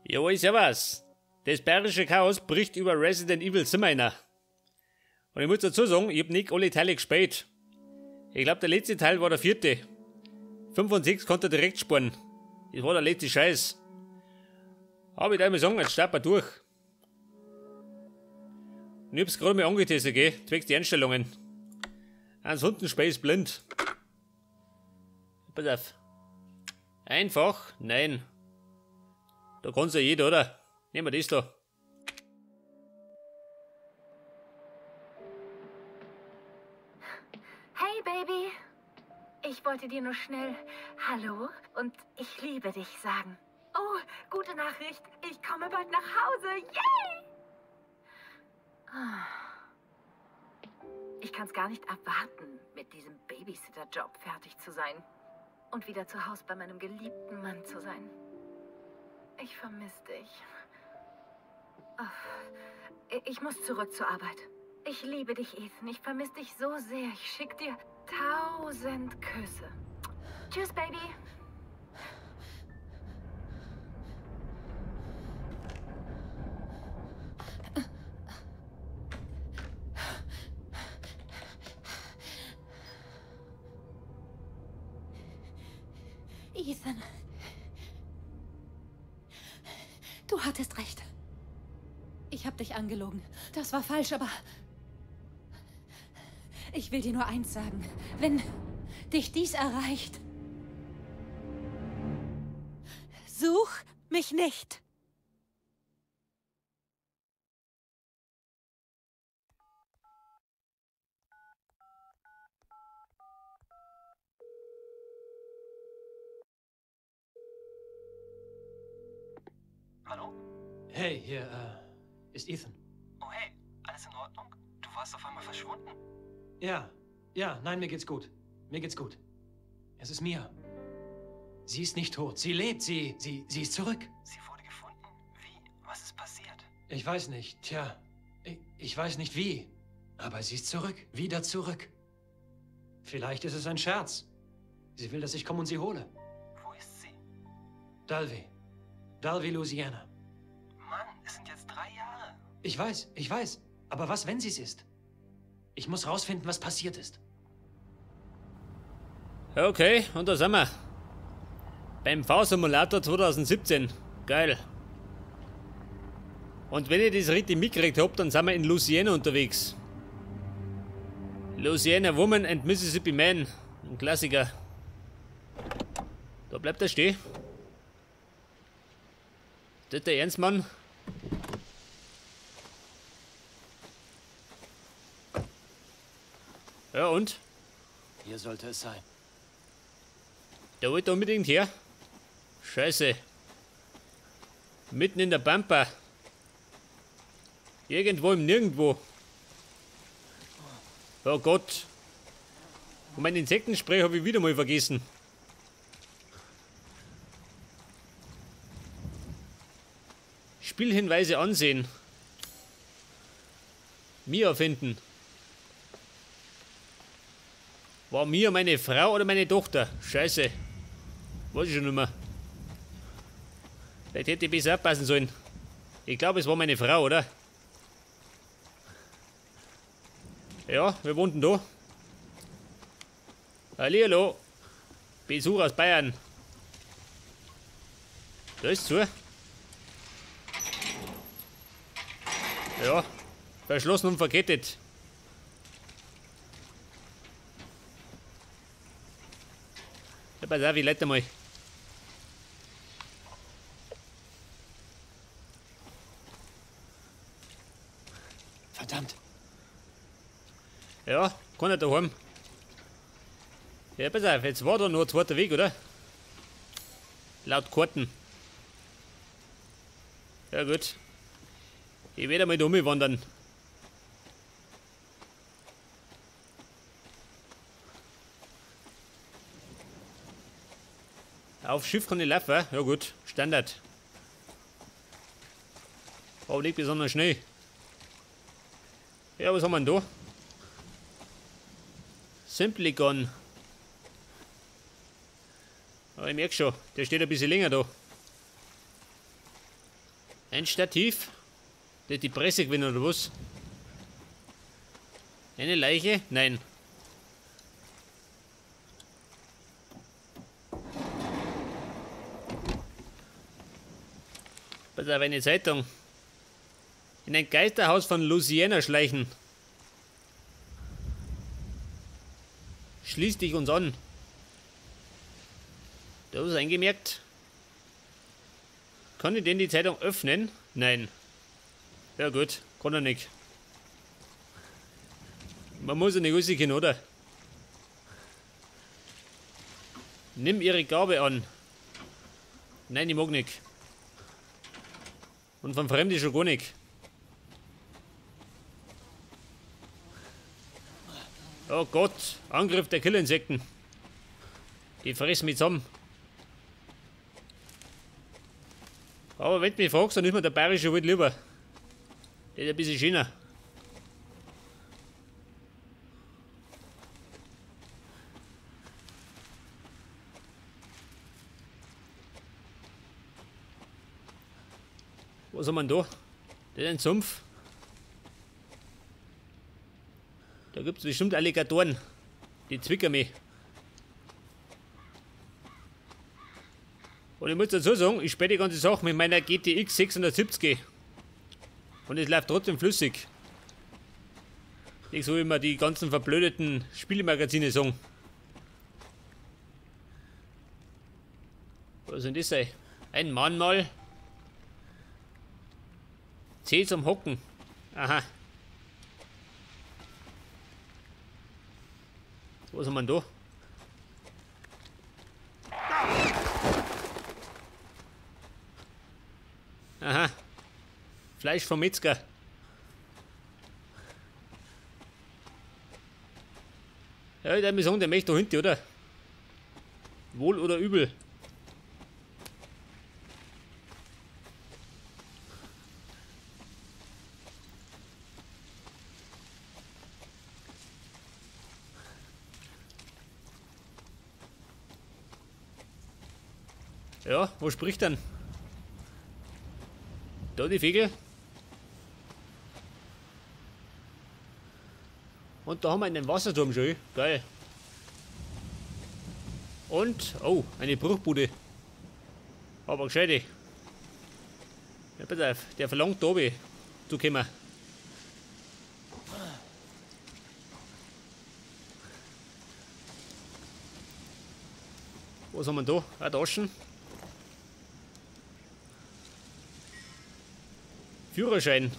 Jawohl, servus. Das bayerische Chaos bricht über Resident Evil 7 ein. Und ich muss dazu sagen, ich hab nicht alle Teile gespielt. Ich glaub, der letzte Teil war der 4. 5 und 6 konnte er direkt sparen. Das war der letzte Scheiß. Aber ich darf mal sagen, jetzt starten wir durch. Und ich hab's gerade mal angetestet, gell? Zwecks die Einstellungen. Ansonsten Spiel ist blind. Pass auf. Einfach? Nein. Da kann's ja jeder, oder? Nehmen wir das da. Hey Baby. Ich wollte dir nur schnell Hallo und ich liebe dich sagen. Oh, gute Nachricht. Ich komme bald nach Hause. Yay! Ich kann's gar nicht erwarten, mit diesem Babysitter-Job fertig zu sein. Und wieder zu Hause bei meinem geliebten Mann zu sein. Ich vermisse dich. Oh, ich muss zurück zur Arbeit. Ich liebe dich, Ethan. Ich vermisse dich so sehr. Ich schicke dir 1000 Küsse. Tschüss, Baby. Ethan. Du hattest recht. Ich hab dich angelogen. Das war falsch, aber... Ich will dir nur eins sagen. Wenn dich dies erreicht... Such mich nicht. Hallo? Hey, hier, ist Ethan. Oh hey, alles in Ordnung? Du warst auf einmal verschwunden. Ja, ja, nein, mir geht's gut. Mir geht's gut. Es ist Mia. Sie ist nicht tot. Sie lebt. Sie ist zurück. Sie wurde gefunden? Wie? Was ist passiert? Ich weiß nicht. Tja, ich weiß nicht wie. Aber sie ist zurück. Wieder zurück. Vielleicht ist es ein Scherz. Sie will, dass ich komme und sie hole. Wo ist sie? Dulvey. Dulvey, Louisiana. Mann, es sind jetzt 3 Jahre. Ich weiß, ich weiß. Aber was, wenn sie es ist? Ich muss rausfinden, was passiert ist. Okay, und da sind wir. Beim V-Simulator 2017. Geil. Und wenn ich das richtig mitgekriegt hab, dann sind wir in Louisiana unterwegs. Louisiana Woman and Mississippi Man. Ein Klassiker. Da bleibt er stehen. Ist das der Ernstmann? Ja, und? Hier sollte es sein. Der wollte unbedingt her. Scheiße. Mitten in der Pampa. Irgendwo im Nirgendwo. Oh Gott. Und mein Insektenspray habe ich wieder mal vergessen. Spielhinweise ansehen. Mia finden. War Mia meine Frau oder meine Tochter? Scheiße. Weiß ich schon nicht mehr. Vielleicht hätte ich besser aufpassen sollen. Ich glaube, es war meine Frau, oder? Ja, wir wohnten da. Hallihallo. Besuch aus Bayern. Da ist zu. Ja, verschlossen und verkettet. Ja, pass auf, ich leite mal. Verdammt. Ja, kann ich daheim. Ja, pass auf, jetzt war da noch ein zweiter Weg, oder? Laut Karten. Ja, gut. Ich werde mal da umwandern. Auf Schiff kann ich laufen. Ja gut, Standard. Aber nicht besonders schnell. Ja, was haben wir denn da? Simplicon. Aber ich merke schon, der steht ein bisschen länger da. Ein Stativ. Der die Presse gewinnen oder was? Eine Leiche? Nein. Pass auf, eine Zeitung. In ein Geisterhaus von Louisiana schleichen. Schließ dich uns an. Da ist eingemerkt. Kann ich denn die Zeitung öffnen? Nein. Ja gut, kann er nicht. Man muss ja nicht rausgehen, oder? Nimm ihre Gabe an. Nein, ich mag nicht. Und von Fremden schon gar nicht. Oh Gott, Angriff der Killerinsekten. Die fressen mich zusammen. Aber wenn du mich fragst, dann ist mir der bayerische Wald lieber. Der ist ein bisschen schöner. Was haben wir denn da? Das ist ein Sumpf. Da gibt es bestimmt Alligatoren. Die zwicken mich. Und ich muss dazu sagen, ich spiele die ganze Sache mit meiner GTX 670. Und es läuft trotzdem flüssig. Nicht so, wie immer die ganzen verblödeten Spielemagazine sagen. Was soll das sein? Ein Mahnmal. C zum Hocken. Aha. Was haben wir denn da? Aha. Fleisch vom Metzger. Ja, ich würde sagen, der möchte da hinten, oder? Wohl oder übel. Ja, wo spricht denn? Da die Vögel. Und da haben wir einen Wasserturm schon. Geil. Und, oh, eine Bruchbude. Aber gescheite. Ja, pass auf, der verlangt da oben zu kommen. Was haben wir da? Eine Taschen. Führerschein.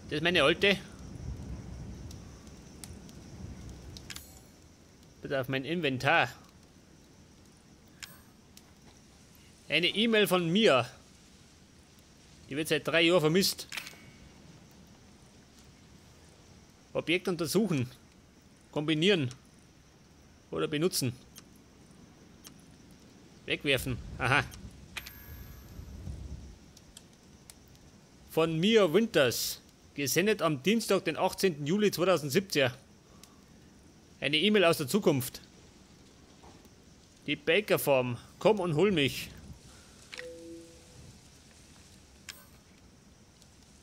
Das ist meine alte. Bitte auf mein Inventar. Eine E-Mail von mir. Die wird seit 3 Jahren vermisst. Objekt untersuchen. Kombinieren. Oder benutzen. Wegwerfen. Aha. Von Mia Winters. Gesendet am Dienstag, den 18. Juli 2017. Eine E-Mail aus der Zukunft. Die Baker Farm. Komm und hol mich.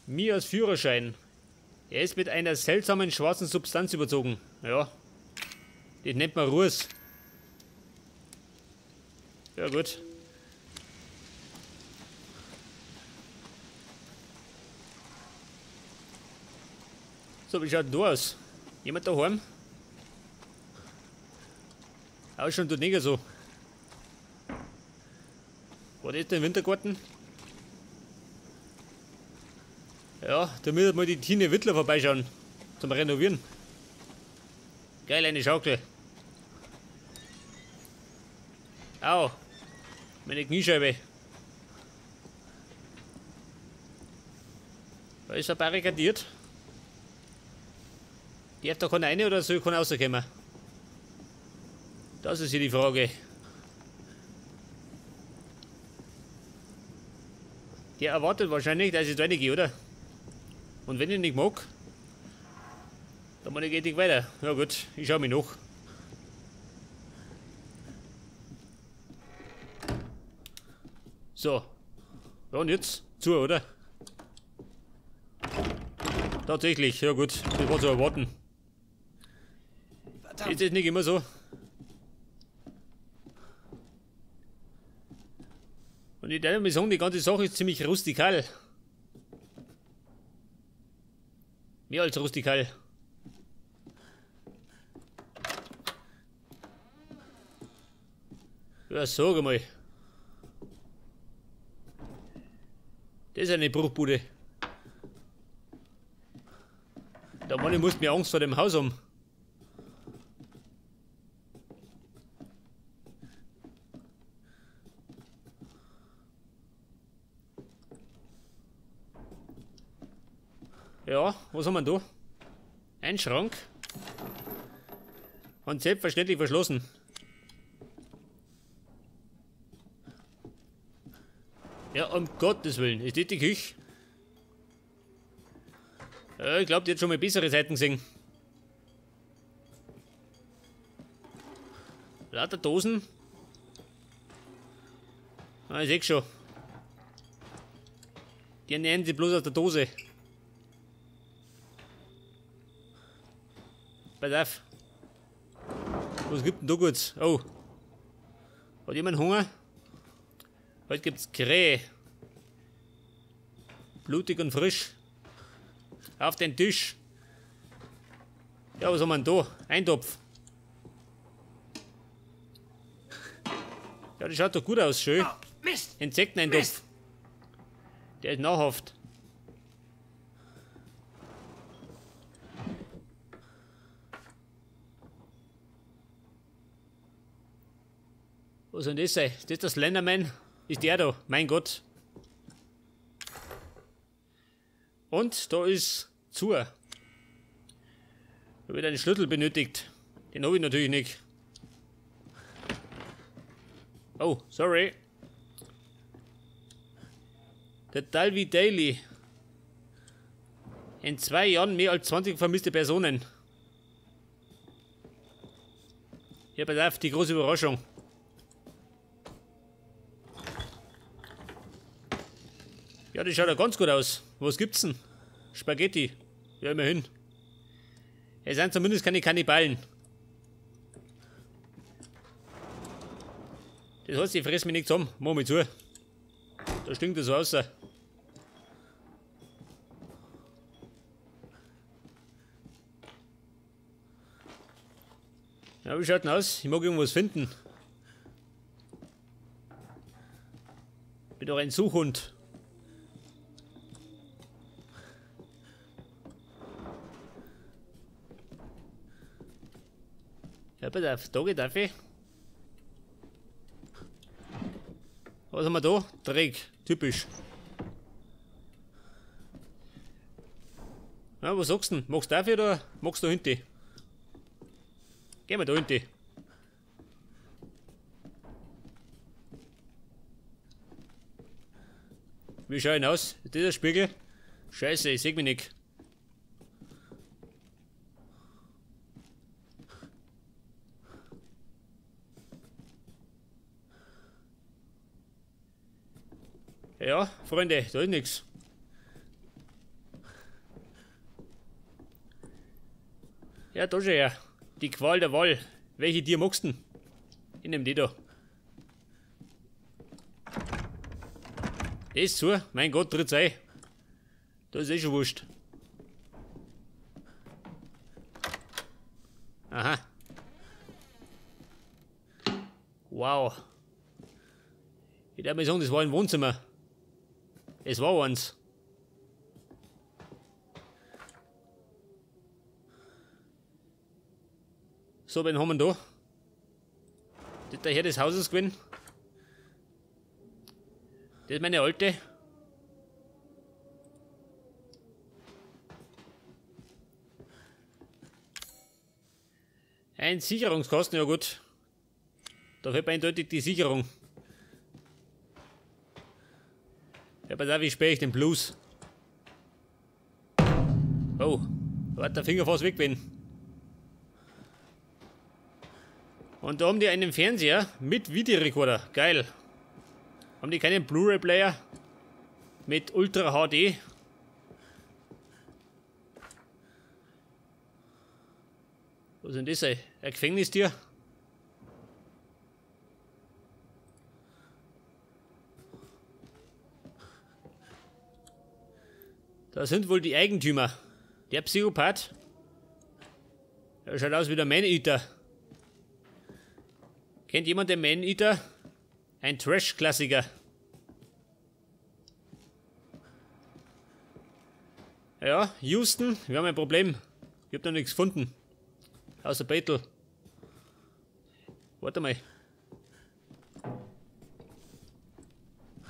Mias Führerschein. Er ist mit einer seltsamen schwarzen Substanz überzogen. Ja. Das nennt man Ruß. Ja gut. So, wie schaut denn da aus? Jemand daheim? Auch schon tut nicht so. War das der Wintergarten? Ja, da müssen mal die Tine Wittler vorbeischauen. Zum Renovieren. Geil, eine Schaukel. Au. Meine Kniescheibe. Da ist er barrikadiert. Darf da keiner rein oder soll keiner rauskommen? Das ist hier die Frage. Der erwartet wahrscheinlich, dass ich da reingehe, oder? Und wenn ich nicht mag, dann geht ich weiter. Ja gut, ich schau mich noch. So. Ja, und jetzt? Zu, oder? Tatsächlich, ja gut, das war zu erwarten. Verdammt. Ist das nicht immer so? Und ich darf mal sagen, die ganze Sache ist ziemlich rustikal. Mehr als rustikal. Ja, sag einmal. Das ist eine Bruchbude. Der Mann, ich muss mir Angst vor dem Haus haben. Ja, was haben wir da? Ein Schrank. Und selbstverständlich verschlossen. Ja, um Gottes Willen. Ist das die Küche? Ja, ich glaub, die hat schon mal bessere Seiten gesehen. Lauter Dosen. Ah, ich seh schon. Die ernähren sich bloß aus der Dose. Pass auf. Was gibt denn da kurz? Oh. Hat jemand Hunger? Heute gibt's Krähe. Blutig und frisch. Auf den Tisch. Ja, was haben wir denn da? Eintopf. Ja, das schaut doch gut aus, schön. Oh, Mist. Insekteneintopf. Mist. Der ist nahrhaft. Was soll denn das sein? Ist das der Slenderman? Ist der da? Mein Gott. Und da ist zu. Da wird ein Schlüssel benötigt. Den hab ich natürlich nicht. Oh, sorry. Der Dalvi Daily. In 2 Jahren mehr als 20 vermisste Personen. Hier, pass auf, die große Überraschung. Ja, das schaut ja ganz gut aus. Was gibt's denn? Spaghetti. Ja, immerhin. Es sind zumindest keine Kannibalen. Das heißt, ich fress mich nicht zusammen. Mach mich zu. Da stinkt das so raus. Ja, wie schaut denn aus? Ich mag irgendwas finden. Bin doch ein Suchhund. Ja, pass auf, da geht auf. Was haben wir da? Dreck, typisch. Na, was sagst du denn? Magst du dafür oder magst du hinten? Gehen wir da hinten. Wie schau ich denn aus? Ist das der Spiegel? Scheiße, ich seh mich nicht. Ja, Freunde, da ist nix. Ja, da schon her. Die Qual der Wahl. Welche Tier magst du denn? Ich nehm die da. Das ist zu. Mein Gott, tritt's ein. Das ist eh schon wurscht. Aha. Wow. Ich darf mal sagen, das war ein Wohnzimmer. Es war eins. So, wen haben wir da? Das ist der Herr des Hauses gewesen. Das ist meine alte. Ein Sicherungskasten, ja gut. Da fehlt mir eindeutig die Sicherung. Ja, pass auf, ich sperre ich den Blues. Oh, da hat der Finger fast weg bin. Und da haben die einen Fernseher mit Videorekorder. Geil. Haben die keinen Blu-ray-Player? Mit Ultra HD. Was ist denn das? Ein Gefängnistier? Da sind wohl die Eigentümer. Der Psychopath. Der schaut aus wie der Man-Eater. Kennt jemand den Man-Eater? Ein Trash-Klassiker. Ja, Houston, wir haben ein Problem. Ich hab da nichts gefunden. Außer Betel. Warte mal.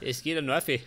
Es geht an Nervi.